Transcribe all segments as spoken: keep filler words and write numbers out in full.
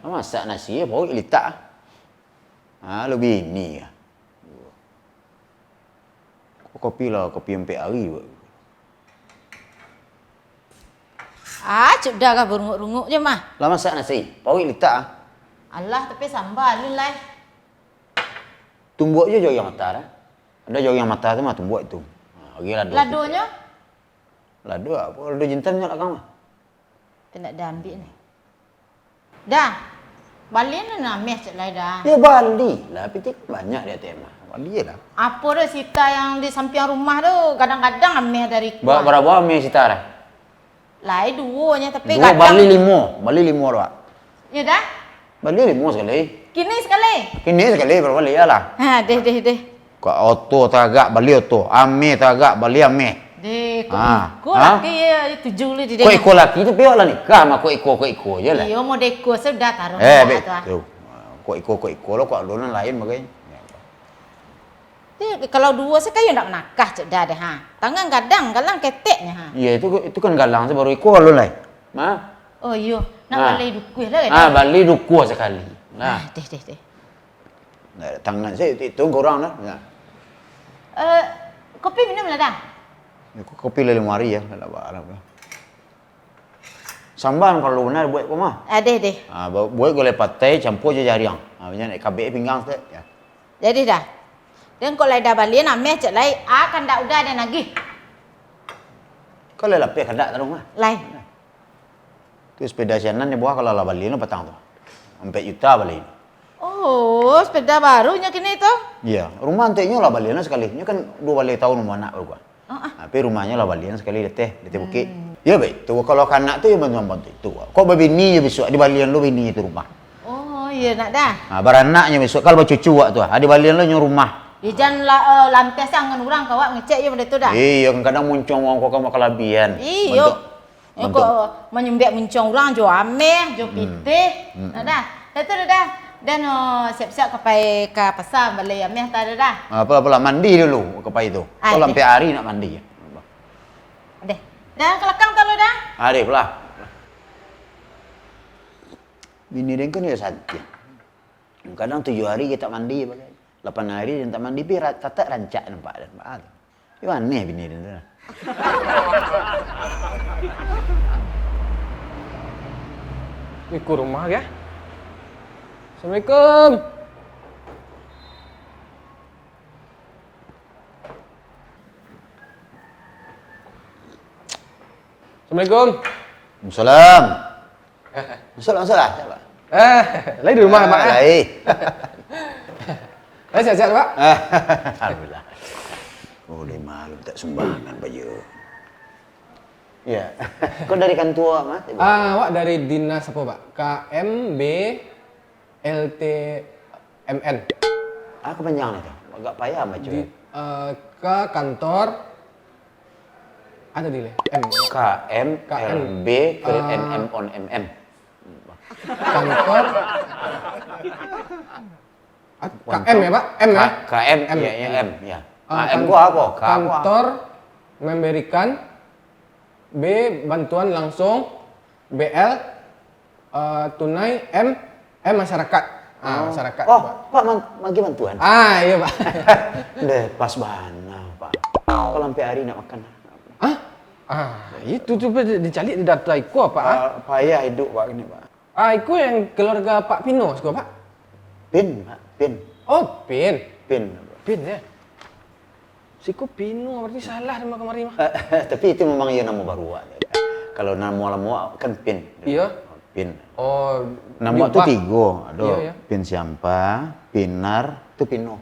Masak nasi, paruik litak ah. Ha, lo bini kah? Kopi lah, kopi ampek ari buek. Ah, Cik Da kah barunguak-runguak je mah. Lah masak nasi, paruik litak ah. Alah, tapi samba alun lai. Tumbuak je jariang mata dah. Ado jariang mata tu mah tumbuak tu. Ha, ari lado tu. Ladonyo? Lado apo? Lado jintan nyo lah kang mah. Kena diambil ni. Dah. Bali ni nameh cek lai dah. Ya bali lah, piti banyak di A T M mah. Bali je lah. Apo dah sita yang di sampiang rumah tu, kadang-kadang ameh dari Ba-, kuah. Barabo ameh sita dah? Lai duo nyo, tapi Duo, kadang bali limo, bali limo tu, Pak. Ya dah? Bali limo sakali. Kini sakali? Kini sakali, barabo bali lah. Ha, deh, deh, deh. Kok oto tagak, bali oto. Ameh tagak, bali ameh. Deh, kok Ha? iko Ha? laki ya, tuju li di Kok dia. Iko laki tu piak lah nikah mah kok iko, kok iko je lah. Iyo, mau deko sudah taruh Eh, nak bet, tu, ah. tu. Kok iko, kok iko lo, kok alun lain bagai. Jadi, kalau duo se kayo ndak manakah, cek Da deh, ha. Tangan gadang, galang keteknyo, ha. Iya, itu, itu kan galang se baru iko alun lai. Ma? Oh, iyo. Nak Ha. bali dukuih lah, Ah, kan? bali dukuih sakali. Nah. Ah, deh, deh, deh. Nah, tangan se itu, itu kurang dah. Nah. Eh, kopi minum lah, Da? Ya, ko-, kopi lah limo ari ya, lah, lah, lah. Sambal kalau bana buek ko mah. Ah, deh, deh. Ah, bu-, buek gulai patai campur jo jariang. Ah, banyak nak kabek pinggang saketek. Ya. Jadi dah. Den kok lai dah balian ameh cek lai, ah, kandak udah den agih. Kau lai lapeh kandak taruh mah. Lai. Tu sepeda sianan di bawah kalau lah bali lo patang tu. Ampek juta bali. Oh, sepeda baru nyo kini tu? Iya, rumah anteknyo lah balian sakali. Nyo kan duo baleh taun rumah anak baru. Ah, ah. Tapi rumahnyo lah balian sakali di ateh, di ateh bukik. Hmm. Iyo, baik tu. Kalau kanak tu, iyo bantuan-bantuan itu. Kok babini je bisuak, dibalian lo bini tu rumah. Oh, iyo, nak dah. Ha, baranaknyo bisuak, kalau bacucu awak tu, ha, dibalian lo nyo rumah. Iyo, jan la-, eh, lantes angan urang ka awak ngecek je benda tu dah. Iyo, kadang-kadang muncuang urang ko ka makalabihan. Iyo. Bantuak. Eh, Mantap. Kok manyumbek muncuang urang jo ameh, jo Hmm. pitih. Hmm. Nah, dah. Dah tu dah, dah. Dah no, siap-siap ka pai ka pasa bali ameh ta dah, dah. Ah, apo-apo lah, mandi dulu ka pai tu. Ah, Kau deh. Lampek ari nak mandi. Deh. Dah, ka lakang ta lu dah. Ah, deh, pulang. Bini den kan iyo santiang. Kadang tujuah ari kito tak mandi, bagai. Lapan ari den tak mandi, pi ra-, tatak rancak nampak den. Ah, tu. Iyo aneh bini den tu. Iko rumah kah? Assalamualaikum. Assalamualaikum. Waalaikumsalam. Masuklah, masuklah. Eh, lai di rumah, Ah, Mak, eh? Lai. Lai sihat-sihat, Mak? Alhamdulillah. Oh, lai malu tak sumbangan baju. Iya. Kau dari kantua, Mak? Ah, awak dari dinas apo, Pak? K M B L T M N. Ah, kepanjangan itu. Agak payah baca. Di, eh, ke kantor, ada di le-, M. K M L B, eh, N M on M M. Kantor. Ah, K M ya, Pak? M ya? K-, K M, M. Ya, ya, M, ya. Eh, Ah, M kan-, ko apo? K apo? Kantor memberikan, B, bantuan langsung, B L, eh, tunai, M, M, masyarakat. Ah, Oh. Masyarakat, Oh, Pak. Pak man-, magi bantuan? Ah, iya, Pak. Deh, pas bana, Pak. Kalau sampai hari nak makan. Hah? Ah, itu tu, Pak, dicari di data iko, Pak, ah? Ah, payah hidup, Pak, gini, Pak. Ah, iko yang keluarga Pak Pino siko, Pak? Pin, Pak, Pin. Oh, Pin. Pin. Pin, ya. Siko Pino, berarti salah nama kamari mah. Tapi itu memang iyo namo baru awak. Kalau namo lamo awak kan Pin. Iyo. Pin. Oh, Namo awak tu diubah. Tigo, ado Iyo, iyo. Pin Siampa, Pinar, tu Pino.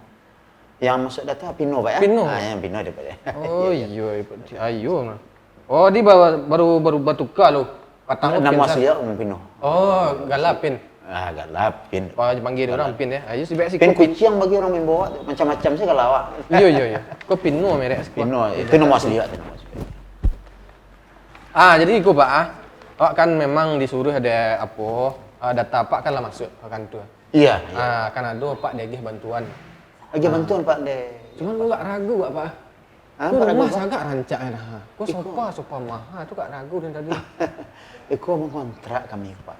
Yang masuk data Pino, Pak, ya? Pino. Ah, yang Pino dia, Pak, ya. Oh, Iya, iya. Iyo, iyo, Pak. Ayo, nah. Oh, di bawah baru, baru batuka lo. Patang Nama Pin, asli kan? Awak Pino. Oh, Galapin. Ah, Galapin. Oh, dipanggil orang Galap. Pin, ya. Ayo, si Bek si Pin Kopin. Kuciang bagi orang main bola tu. Macam-macam sih kalau awak. Iyo, iyo, iyo. Ko Pino merek siko. Pino, Iya, itu nama Galapin. Asli awak tu, nama asli. Ah, jadi iko, Pak, ah. Awak kan memang disuruh ada apo, ah, data Pak kan lah masuk ke kantor. Iya, iya. Ah, kan ado Pak diagih bantuan. Agih Ah. bantuan, Pak, deh. Cuman awak ragu, Pak, Pak. Ko rumah sagak rancak dah. Ko sofa, sofa maha tu kak ragu dari tadi. Iko mangontrak kami, Pak.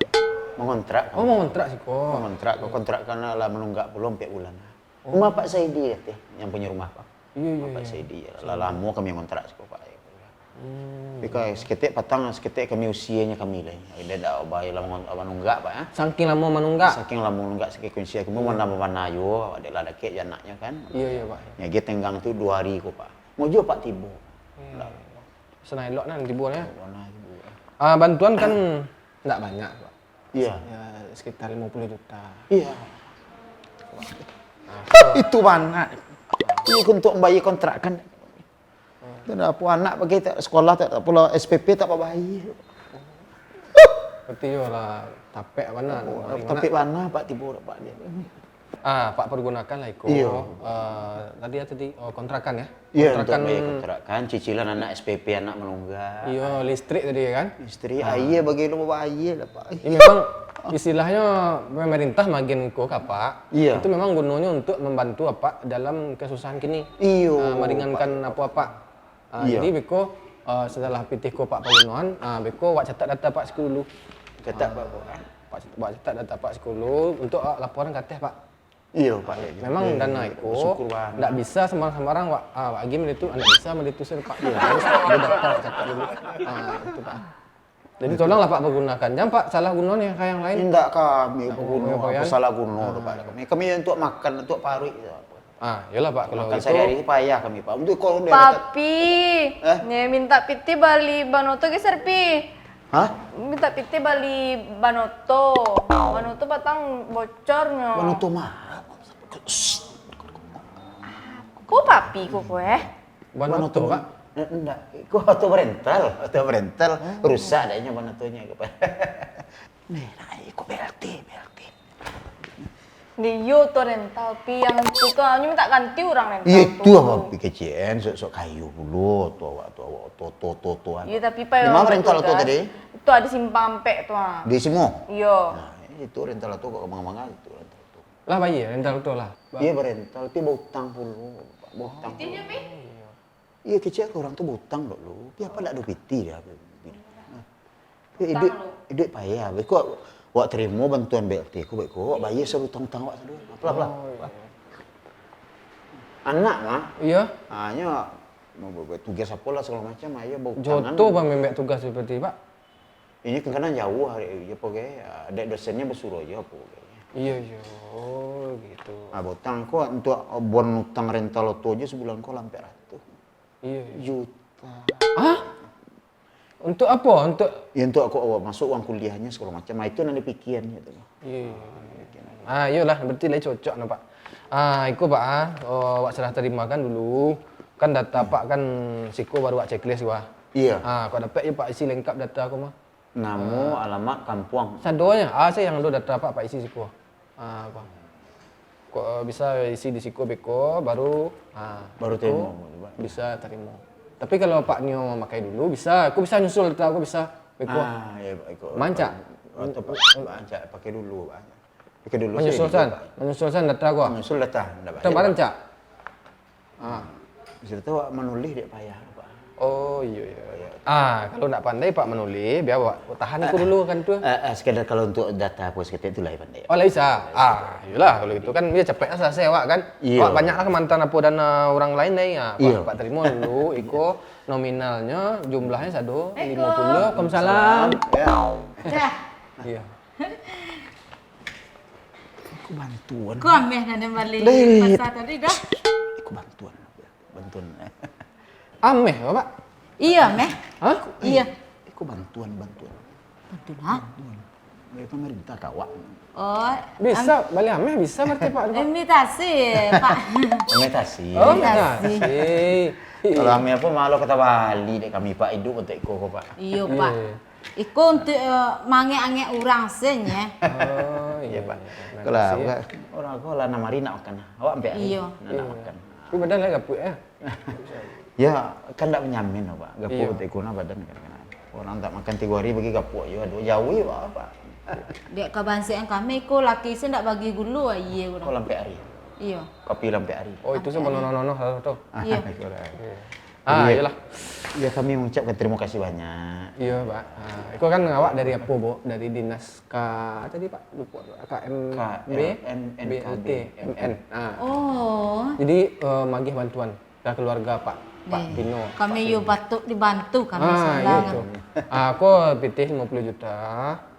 Mangontrak kami. Oh, mangontrak siko. Mangontrak, ko kontrak kan lah manunggak pulo ampek bulan. Rumah Pak Saidi teh, yang punyo rumah, Pak. Iyo, iyo, Pak Saidi. Lah lamo kami mangontrak siko, Pak. Bika saketek patang, saketek kami usianyo kami lai. Dia dak bae lah mangon-, manunggak, Pak, ah. Saking lamo manunggak. Saking lamo manunggak, saketek kunci kami, mana-mana yo, dek lah dakek jo anaknyo kan. Iyo, iyo, Pak. Nyo agi tenggang tu duo hari ko, Pak. Mojo, Pak, tibo. Iyo. Dak. Sanang elok nan tibo nyo. Elok nan tibo. Ah, bantuan kan ndak banyak, Pak. Iyo. Ya, sekitar limo puluah juta. Iyo. Itu banyak. Iyo, untuak mambayia kontrakan. Dan apo anak pakai tak sekolah tak, tak pula S P P tak babayia. Berarti yo lah tapek bana. Tapek bana, Pak, tibo, Pak, dia. Ah, Pak pergunakan lah iko. Iyo. Eh, tadi ya tadi, oh, kontrakan ya? Iyo, untuak bayia kontrakan, cicilan anak S P P, anak manunggak. Iyo, listrik tadi ya kan? Listrik, aia, bagi lo bawa aia lah, Pak. Ya, memang istilahnyo pemerintah magin iko ka Apak. Iyo. Itu memang gunonyo untuk membantu Apak dalam kesusahan kini. Iyo, ah, meringankan apo Apak. Ah, iyo. Jadi beko, ah, setelah pitih ko Apak pagunoan, ah, beko wak catat data Apak siko dulu. Catat, Pak, Pak, ah. Pak, wak catat data Apak siko dulu untuk, ah, laporan ka ateh, Pak. Iyo, Pak. Memang dana iko ndak bisa sambarang-sambarang wak, ah, wak agi malitu, ndak bisa malitu se, Pak. Iyo. Harus ado data wak catat dulu. Ah, itu, Pak. Jadi tolonglah, Pak, pergunakan. Jan, Pak, salah guno ni ka yang lain. Indak kami baguno, apo salah guno tu, Pak. Kami, kami untuak makan, untuak paruik tu. Ah, iyolah, Pak, kalau makan sehari-hari payah kami, Pak. Untuak kalau dia Papi, eh? Ni mintak pitih bali banoto geser, Pi. Hah? Mintak pitih bali banoto. Banoto patang bocornyo. Banoto mah. Ko Papi ko, ko, eh? Banoto, Pak? Eh, indak. Iko oto berental, oto berental. Oh. Rusak dah inyo banotonyo, Pak. Nah, iko B L T, B L T. Iyo, oto rental, Pi, yang itu tu, nyo mintak ganti urang rental tu. Iyo, itu apo, Pi, kecek, sok, sok kayo pulo, tu awak, tu awak, oto, oto, oto, oto, anu. Iyo, tapi, Pi, di ma rental oto tadi? Itu ado simpang ampek tu, ah. Di Simo? Iyo. Nah, itu rental oto kok kamang-kamang itu rental oto. Lah, bayia rental oto lah. Iyo, barental, tapi bautang pulo, Pak. Bautang pulo. Pitih nyo, Pi? Iyo, kecek urang tu bautang dulu. Tapi apo ndak ado pitih dia. Nah. Tapi iduik, iduik payah. Beko wak tarimo bantuan B L T ko, beko wak bayia sado utang-utang wak sado. Apolah, apolah. Oh, iyo. Anak mah. Iyo. Ah, nyo mau buek tugas apolah sagalo macam, ayo bautang. Joto, Pak, mambek tugas seperti, Pak. Inyo kadang-kadang jauah, apo ge, dek dosennyo basuro jo apo ge. Iyo, iyo. Oh, gitu. Ah, bautang ko untuak buan utang rental oto jo sabulan ko lah ampek ratuih. Iyo, iyo. Juta. Hah? Untuak apo? Untuak... Ya, untuak ko masuak uang kuliahnyo sagalo macam. Ah, itu nan dipikian nyo tu. Iyo, iyo. Ah, iyolah, berarti lai cocok nah, Pak. Ah, iko, Pak, ah, oh, awak serah terimakan dulu. Kan data Pak kan siko baru awak checklist, Pak. Iyo. Ah, kok dapek yo, Pak, isi lengkap data ko mah. Namo, alamat, kampuang. Sadonyo, ah, se yang ado data Pak, Pak isi siko. Ah, ko. Kok bisa isi di siko beko, baru, ah, baru tarimo, bisa tarimo. Tapi kalau Pak nio mamakai dulu, bisa. Ko bisa nyusul data ko, bisa. Beko. Ah, iyo, Pak, iko. Mancak. Atau Pak, mancak, pakai dulu, Pak. Pakai dulu. Manyusul san, manyusul san data ko. Manyusul data, ndak payah, Pak. Rancak. Ah. Bisa tu awak manulih dek payah, Pak. Oh, iyo, iyo. Payah. Ah, kalau ndak pandai Pak manulih, bia awak tahan ko dulu kan tu. Eh, eh, sekadar kalau untuak data apo saketek tu lai pandai. Oh, lai bisa. Ah, iyolah, kalau gitu kan bia capek lah salasai awak kan. Iyo. Awak banyak lah mantan apo dana urang lain lai. Ah, Pak, Pak tarimo dulu, iko nominalnyo, jumlahnyo sado limo puluah. Waalaikumsalam. Yo. Iyo. Iko bantuan. Ko ameh nan den bali pasar tadi dah. Iko bantuan. Bantuan. Ameh, Pak? Iyo, ameh. Hah? Iyo. Iko bantuan, bantuan. Bantuan, ha? Bantuan. Dari pemerintah ka awak. Oh. Bisa, bali ameh bisa berarti, Pak, tu, Pak? Imitasi, Pak. Imitasi. Oh, imitasi. Kalau ameh apo, malu kata bali dek kami, Pak, iduik untuak iko ko, Pak. Iyo, Pak. Iyo. Iko untuak, eh, mangek-angek urang se nyo. Oh, iyo, Pak. Iyo, terima kasih, ya. Kalau urang ko lah, nan mari nak makan. Awak ampek hari nak makan. Tapi badan lah gapuak, ya? Ya, kan ndak manyamin, Pak. Gapuak untuak iko nah badan kan. Urang tak makan tigo hari bagi gapuak juo, ado jauah, Pak. Dek kabansekan kami ko, laki se ndak bagi gulo, aia ko. Ko lah ampek hari. Iyo. Kopi lah ampek hari. Oh, itu se banonoh-nonoh lah tu. Iyo. Iko lah. Iyo. Ah, Jadi, iyolah. Ya, kami mengucapkan terima kasih banyak. Iya, Pak. Ah, itu kan awak dari apa, Bu? Dari dinas K, tadi, Pak? Lupa. K M B, K L M N K B. B L T M N. Ah. Oh. Jadi, eh, magih bantuan ke keluarga Pak, Pak Eh, Pino, kami Pak yo Pino. Patut dibantu kami Ah, sebelah iya kan. Tu. Ah, aku pitih lima puluh juta.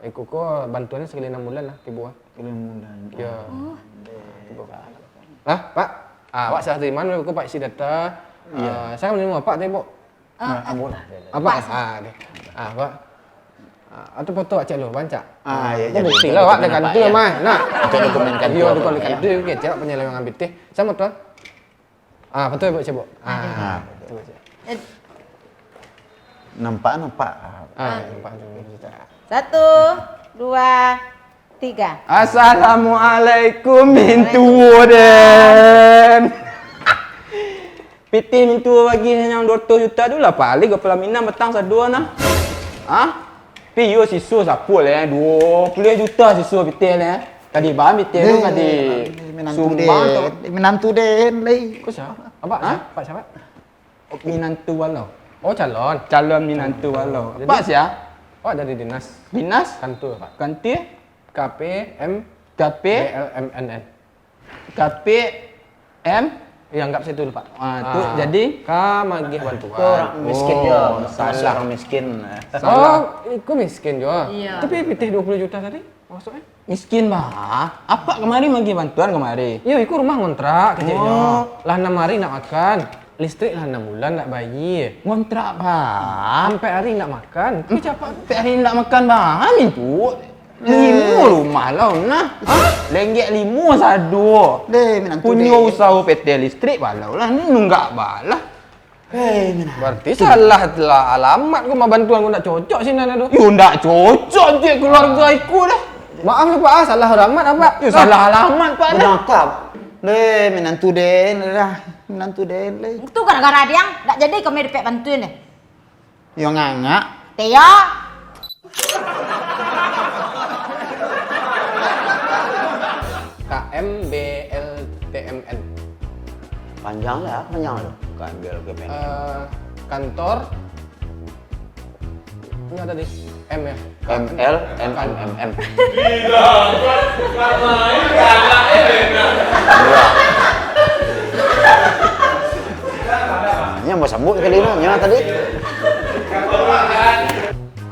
Iku ko bantuannya sekali enam bulan lah, tibo ah. Sekali enam bulan. Ya. Oh. Tibo. Lah, Pak. Ah, awak serah terima dulu, aku Pak isi data. Iya. Ah, saya menerima Pak tadi, Bu. Ah, Nah, ambo lah. Apa? Pak. Ah, deh. Ah, Pak. Ah, atau foto Aceh lu, bancak. Ah, iya, Itu jadi bukti foto lah, Pak, dokumen dekat apa, tu ya? Mah. Nah. Foto dokumen kantor Iya, apa, dokumen ya? Kantor, oke, cak penyelewengan pitih. Sama tu. Ah, betul, Bu, cek, Bu. Ah, Ada. Ah. Betul, Bu, cek. Eh. Nampak, nampak. Ah, nampak tu. Satu, dua, tiga. Assalamualaikum, mintuo den. Pitih mintuo bagi yang dua ratus juta tu lah, paling ka pelaminan batang sadua nah. Ah? Pi yo siso sapo leh, dua puluah juta siso pitih leh. Tadi bang pitih tu Eh, ka di minantu sumbang den, tu. Minantu den, leh. Kau siapa? Apa? Hah? Siapa? Pak siapa? Oh, minantu balo. Oh, calon. Calon minantu balo. Jadi, Pak sia? Pak dari dinas. Dinas? Kantor, Pak. Kantor? K P M K P? B L M N N. K P M? Ya, anggap situ dulu, Pak. Ah, tu Ah, jadi? K magih bantuan. Itu orang miskin Oh, juga. Masuk salah. Orang miskin. Salah. Oh, itu miskin juga. Iya. Tapi pitih dua puluh juta tadi, maksudnya? Miskin, bah. Apak kamari magih bantuan kamari. Iyo, iko rumah ngontrak keceknyo. Oh. Lah anam hari ndak makan. Listrik lah anam bulan ndak bayia. Ngontrak, bah. Ampek hari ndak makan. Tapi cak apak Ampek hari ndak makan, bah. Mintuo. Limo Eh. rumah lah, nah. Hah? Lenggek limo sado. Deh, minantu Punyo deh. usaho P T listrik, balau lah. Ni nunggak balah. Hei, minantu. Berarti salah lah alamat ko, mah bantuan ko ndak cocok sinan tu. Yo, ndak cocok je keluarga iko dah. Maaf lah, Pak, ah, salah alamat, Pak. Yo, salah alamat, Pak, dah. Bedangkap. Leh, minantu den, dah. Minantu den, leh. Itu gara-gara diang, ndak jadi kami dapek bantuan deh. Yo ngangak. Teh yo. K M B L T M N. Panjang lah, panjang lah. K M B L T M N. Eh, kantor. Ini ada di M ya? M L M M M M. Iya. Nya mau sambut kali ini, nya tadi.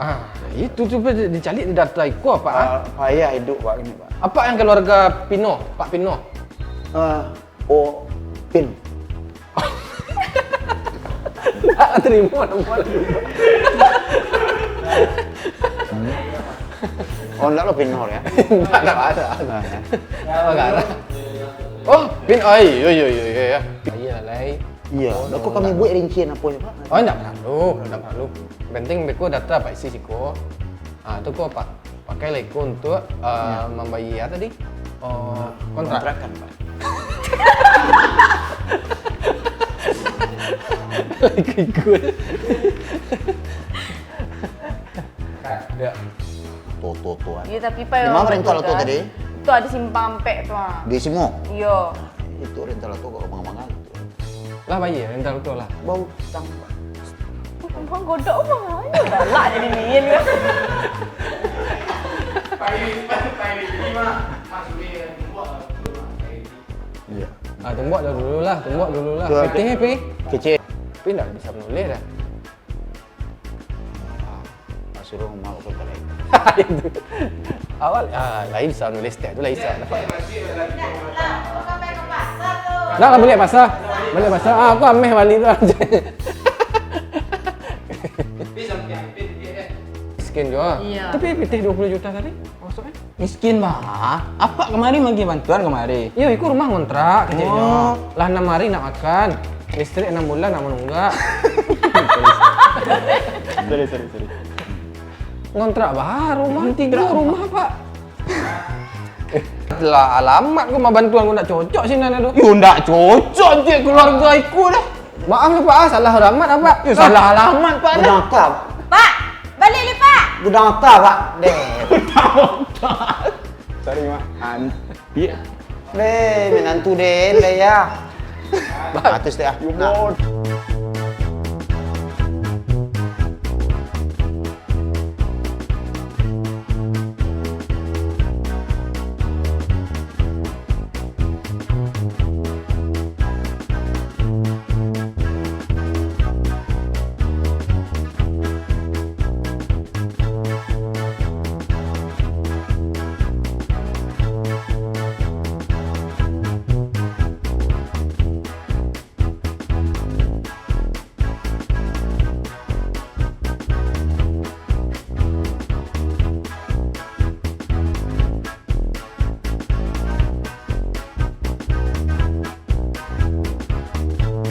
Ah, itu tu dicari di data iko, Pak, ah? Ah, payah hidup, Pak, ini, Pak. Apa yang keluarga Pino, Pak Pino? Ah, Oh, Pin. Tak terima nama lu. Hmm. Oh, ndak lo Pin Nur ya? Ndak, ndak ada. Ah, ya. Apa kara? Oh, Pin, oh, iyo, iyo, iyo, iyo, ya. Iya, lai. Iya, Oh, beko ndak, kami ndak. buat rincian apa ya, Pak? Oh, ndak perlu, ndak perlu. Penting beko data apa isi siko. Ah, tu ko, Pak. Pakai lah iko untuk, eh, Ya. membayar tadi, oh, kontrak. Kontrakan, Pak. Ikut-ikut. Ya. Tuh, tuh, tuh, ah. Iya, tapi Pak, Di mana orang rental tu kan? tadi? Itu ada simpang ampek tu, ah. Di Simo? Iya. Itu rental tu kok mangang-mangang tu. Lah, bayar rental tu lah. Bau tang. Bang godok mah, ayo galak jadi nian kan. Iya. Ah, tumbuk dah dulu lah, tumbuk dulu lah. Tuh, Pitih, Pi. Kecil. Pi ndak bisa menulis dah. Ah, suruh mau ke kedai. Awak, ah, lain bisa nulis teh tu, lain bisa dapat. Dah lah, baliak pasar. Baliak pasar. Ah, aku ameh bali tu. Miskin juga. Iya. Tapi pitih dua puluh juta tadi, maksudnya? Miskin, bah. Apak kamari magih bantuan kamari. Iyo, iko rumah ngontrak keceknyo. Oh. Lah anam hari ndak makan. Listrik anam bulan ndak manunggak. Sorry, sorry, sorry. Ngontrak bah rumah, Ngontrak. tigo rumah, Pak. Lah alamat ko mah bantuan ko ndak cocok sinan tu. Yo ndak cocok je keluarga iko dah. Maaf lah, Pak, ah, salah alamat, ah, Pak. Yo, salah alamat, Pak, dah. Bedangkap. Pak, balik ni, Pak. Bedangkap, Pak. Deh. Sorry, Mak. An-, iya. Deh, minantu deh, deh, ya. Bagus deh, ah. Yo, Nah. Bos.